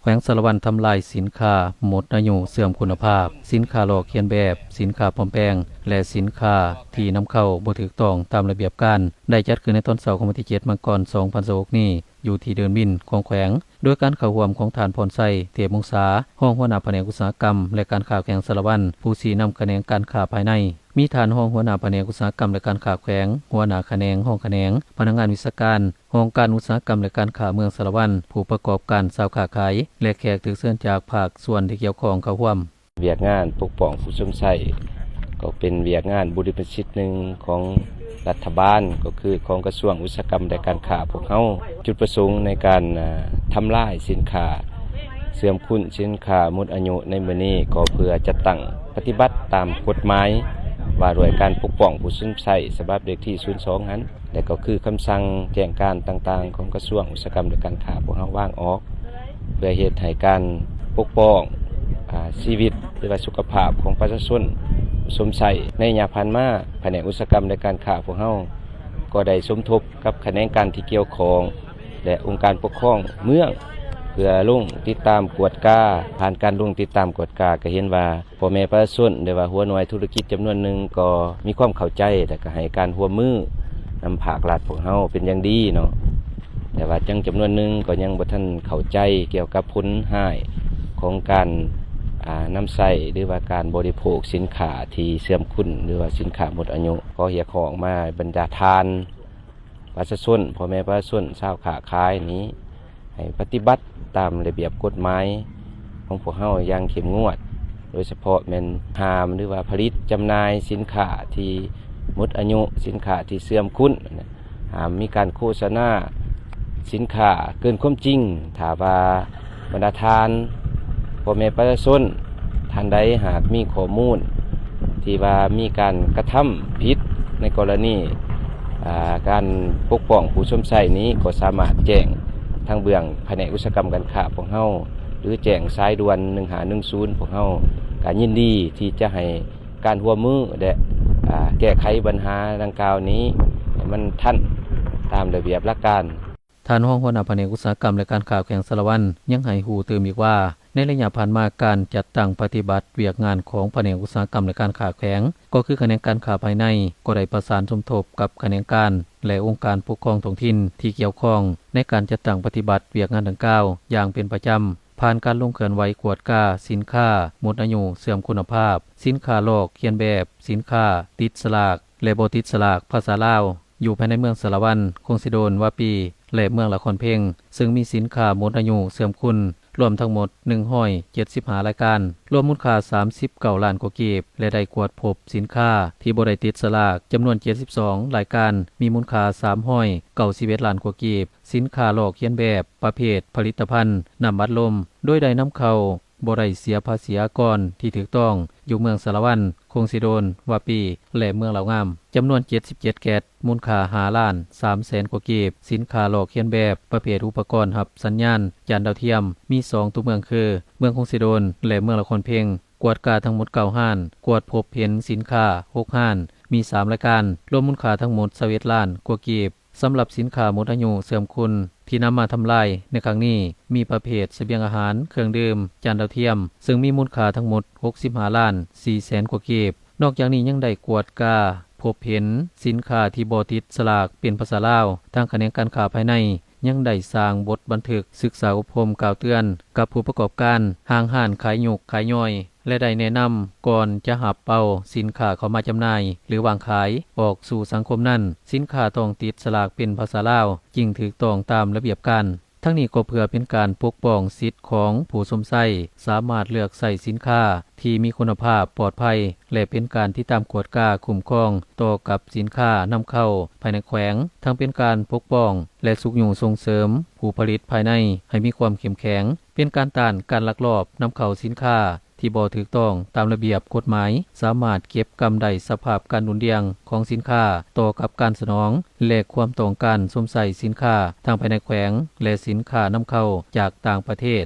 ແຂວງສາລະວັນທຳລາຍສິນຄ້າໝົດອາຍຸເສື່ອມຄຸນນະພາບ, ສິນຄ້າລອກລຽນແບບ, ສິນຄ້າປອມແປງ ແລະ ສິນຄ້າທີ່ນຳເຂົ້າບໍ່ຖືກຕ້ອງຕາມລະບຽບການ ໄດ້ຈັດຂຶ້ນໃນຕອນເຊົ້າຂອງວັນທີເຈັດ ມັງກອນ ສອງພັນຊາວຫົກນີ້ ຢູ່ທີ່ເດີ່ນບິນຂອງແຂວງ ໂດຍການເຂົ້າຮ່ວມຂອງທ່ານ ພອນໄຊ ເທບວົງສາ ຮອງຫົວໜ້າພະແນກອຸດສາຫະກຳ ແລະ ການຄ້າແຂວງສາລະວັນ ຜູ້ຊີ້ນຳຂະແໜງການຄ້າພາຍໃນ. ມີທ່ານຮອງຫົວໜ້າພະແນກອຸດສາຫະກຳ ແລະ ການຄ້າແຂວງ, ຫົວໜ້າຂະແໜງ, ຮອງຂະແໜງ, ພະນັກງານວິຊາການ, ຫ້ອງການອຸດສາຫະກຳ ແລະ ການຄ້າເມືອງສາລະວັນ, ຜູ້ປະກອບການຊາວຄ້າຂາຍ ແລະ ແຂກຖືກເຊີນຈາກພາກສ່ວນທີ່ກ່ຽວຂ້ອງເຂົ້າຮ່ວມ. ວຽກງານປົກປ້ອງຜູ້ຊົມໃຊ້ ກໍເປັນວຽກງານບຸລິມະສິດໜຶ່ງຂອງລັດຖະບານ ກໍຄືຂອງກະຊວງອຸດສາຫະກຳ ແລະ ການຄ້າພວກເຮົາ. ຈຸດປະສົງໃນການ ອ່າ ທຳລາຍສິນຄ້າເສື່ອມຄຸນ, ສິນຄ້າໝົດອາຍຸໃນມື້ນີ້ ກໍເພື່ອຈັດຕັ້ງປະຕິບັດຕາມກົດໝາຍວ່າດ້ວຍການປົກປ້ອງຜູ້ຊົມໃຊ້ ສະບັບເລກທີສູນສອງຫັ້ນ ແລະ ກໍຄືຄຳສັ່ງແຈ້ງການຕ່າງໆຂອງກະຊວງອຸດສາຫະກຳ ແລະ ການຄ້າພວກເຮົາວາງອອກ ເພື່ອເຮັດໃຫ້ການປົກປ້ອງ ອາ ຊີວິດ ຫຼືວ່າສຸຂະພາບຂອງປະຊາຊົນຊົມໃຊ້. ໃນໄລຍະຜ່ານມາ ພະແນກອຸດສາຫະກຳ ແລະ ການຄ້າພວກເຮົາກໍໄດ້ສົມທົບກັບຂະແໜງການທີ່ກ່ຽວຂ້ອງ ແລະ ອົງການປົກຄອງເມືອງ ເພື່ອລົງຕິດຕາມກວດກາ. ຜ່ານການລົງຕິດຕາມກວດກາ ກໍເຫັນວ່າ ພໍ່ແມ່ປະຊາຊົນ ຫຼືວ່າຫົວໜ່ວຍທຸລະກິດຈຳນວນໜຶ່ງກໍມີຄວາມເຂົ້າໃຈ ແລະ ກໍໃຫ້ການຮ່ວມມືນຳພາກລັດພວກເຮົາເປັນຢ່າງດີເນາະ, ແຕ່ວ່າຍັງຈຳນວນໜຶ່ງກໍຍັງບໍ່ທັນເຂົ້າໃຈກ່ຽວກັບຜົນຮ້າຍຂອງການ ອ່າ ນຳໃຊ້ ຫຼືວ່າການບໍລິໂພກສິນຄ້າທີ່ເສື່ອມຄຸນ ຫຼືວ່າສິນຄ້າໝົດອາຍຸ. ຂໍຮຽກຮ້ອງມາບັນດາທ່ານ ປະຊາຊົນ, ພໍ່ແມ່ປະຊາຊົນ, ຊາວຄ້າຂາຍນີ້ ໃຫ້ປະຕິບັດຕາມລະບຽບກົດໝາຍຂອງພວກເຮົາຢ່າງເຂັ້ມງວດ, ໂດຍສະເພາະແມ່ນຫ້າມ ຫຼືວ່າຜະລິດຈຳໜ່າຍສິນຄ້າທີ່ໝົດອາຍຸ, ສິນຄ້າທີ່ເສື່ອມຄຸນ, ຫ້າມມີການໂຄສະນາສິນຄ້າເກີນຄວາມຈິງ. ຖ້າວ່າ ບັນດາທ່ານ ພໍ່ແມ່ປະຊາຊົນທ່ານໃດຫາກມີຂໍ້ມູນທີ່ວ່າມີການກະທຳຜິດໃນກໍລະນີ ອາ ການປົກປ້ອງຜູ້ຊົມໃຊ້ນີ້ ກໍສາມາດແຈ້ງທາງເບື້ອງພະແນກອຸດສາຫະກຳການຄ້າພວກເຮົາ ຫຼືແຈ້ງສາຍດ່ວນໜຶ່ງຫ້າໜຶ່ງສູນ ພວກເຮົາກໍຍິນດີທີ່ຈະໃຫ້ການຮ່ວມມື ແລະ ອາ ແກ້ໄຂບັນຫາດັ່ງກ່າວນີ້ໃຫ້ມັນທັນຕາມລະບຽບຫຼັກການ. ທ່ານຮອງຫົວໜ້າພະແນກອຸດສາຫະກຳ ແລະ ການຄ້າແຂວງສາລະວັນ ຍັງໃຫ້ຮູ້ຕື່ມອີກວ່າ ໃນໄລຍະຜ່ານມາ ການຈັດຕັ້ງປະຕິບັດວຽກງານຂອງພະແນກອຸດສາຫະກຳ ແລະ ການຄ້າແຂວງ ກໍຄືຂະແໜງການຄ້າພາຍໃນ ກໍໄດ້ປະສານສົມທົບກັບຂະແໜງການ ແລະ ອົງການປົກຄອງທ້ອງຖິ່ນທີ່ກ່ຽວຂ້ອງ ໃນການຈັດຕັ້ງປະຕິບັດວຽກງານດັ່ງກ່າວຢ່າງເປັນປະຈຳ, ຜ່ານການລົງເຄື່ອນໄຫວກວດກາສິນຄ້າໝົດອາຍຸເສື່ອມຄຸນນະພາບ, ສິນຄ້າລອກລຽນແບບ, ສິນຄ້າຕິດສະຫຼາກ ແລະ ບໍ່ຕິດສະຫຼາກພາສາລາວ ຢູ່ພາຍໃນເມືອງສາລະວັນ, ຄົງເຊໂດນ, ວາປີ ແລະ ເມືອງລະຄອນເພັງ ເຊິ່ງມີສິນຄ້າໝົດອາຍຸເສື່ອມຄຸນ ລວມທັງໝົດໜຶ່ງຮ້ອຍເຈັດສິບຫ້າລາຍການ, ລວມມູນຄ່າສາມສິບເກົ້າລ້ານກວ່າກີບ ແລະ ໄດ້ກວດພົບສິນຄ້າທີ່ບໍ່ໄດ້ຕິດສະຫຼາກຈຳນວນເຈັດສິບສອງລາຍການ, ມີມູນຄ່າສາມຮ້ອຍເກົ້າສິບເອັດລ້ານກວ່າກີບ, ສິນຄ້າລອກລຽນແບບປະເພດຜະລິດຕະພັນນ້ຳອັດລົມ ໂດຍໄດ້ນຳເຂົ້າ ບໍ່ໄດ້ເສຍພາສີອາກອນທີ່ຖືກຕ້ອງຢູ່ເມືອງສາລະວັນ, ຄົງເຊໂດນ, ວາປີ ແລະ ເມືອງລາວງາມ ຈຳນວນເຈັດສິບເຈັດແກັດ, ມູນຄ່າຫ້າລ້ານສາມແສນກວ່າກີບ, ສິນຄ້າລອກລຽນແບບປະເພດອຸປະກອນຮັບສັນຍານຈານດາວທຽມ ມີສອງຕົວເມືອງຄື ເມືອງຄົງເຊໂດນ ແລະ ເມືອງລະຄອນເພັງ, ກວດກາທັງໝົດເກົ້າຮ້ານ, ກວດພົບເຫັນສິນຄ້າຫົກຮ້ານ, ມີສາມລາຍການ, ລວມມູນຄ່າທັງໝົດຊາວເອັດລ້ານກວ່າກີບ. ສຳລັບສິນຄ້າໝົດອາຍຸເສື່ອມຄຸນທີ່ນຳມາທຳລາຍໃນຄັ້ງນີ້ ມີປະເພດສະບຽງອາຫານ, ເຄື່ອງດື່ມ, ຈານດາວທຽມ ເຊິ່ງມີມູນຄ່າທັງໝົດຫົກສິບຫ້າລ້ານສີ່ແສນກວ່າກີບ. ນອກຈາກນີ້ຍັງໄດ້ກວດກາພົບເຫັນສິນຄ້າທີ່ບໍ່ຕິດສະຫຼາກເປັນພາສາລາວ. ທາງຂະແໜງການຄ້າພາຍໃນຍັງໄດ້ສ້າງບົດບັນທຶກສຶກສາອົບຮົມກ່າວເຕືອນກັບຜູ້ປະກອບການຫ້າງຮ້ານຂາຍຍົກຂາຍຍ່ອຍ ແລະ ໄດ້ແນະນຳກ່ອນຈະຮັບເອົາສິນຄ້າເຂົ້າມາຈຳໜ່າຍ ຫຼື ວາງຂາຍອອກສູ່ສັງຄົມນັ້ນ, ສິນຄ້າຕ້ອງຕິດສະຫຼາກເປັນພາສາລາວ ຈຶ່ງຖືກຕ້ອງຕາມລະບຽບການ. ທັງນີ້ກໍເພື່ອເປັນການປົກປ້ອງສິດຂອງຜູ້ຊົມໃຊ້ ສາມາດເລືອກໃຊ້ສິນຄ້າທີ່ມີຄຸນນະພາບ, ປອດໄພ ແລະ ເປັນການຕິດຕາມກວດກາຄຸ້ມຄອງຕໍ່ກັບສິນຄ້ານຳເຂົ້າພາຍໃນແຂວງ, ທັງເປັນການປົກປ້ອງ ແລະ ຊຸກຍູ້ສົ່ງເສີມຜູ້ຜະລິດພາຍໃນໃຫ້ມີຄວາມເຂັ້ມແຂງ, ເປັນການຕ້ານການລັກລອບນຳເຂົ້າສິນຄ້າ ທີ່ບໍ່ຖືກຕ້ອງຕາມລະບຽບກົດໝາຍ ສາມາດເກັບກຳໄດ້ສະພາບການດຸ່ນດ່ຽງຂອງສິນຄ້າຕໍ່ກັບການສະໜອງ ແລະ ຄວາມຕ້ອງການຊົມໃຊ້ສິນຄ້າທັງພາຍໃນແຂວງ ແລະ ສິນຄ້ານຳເຂົ້າຈາກຕ່າງປະເທດ.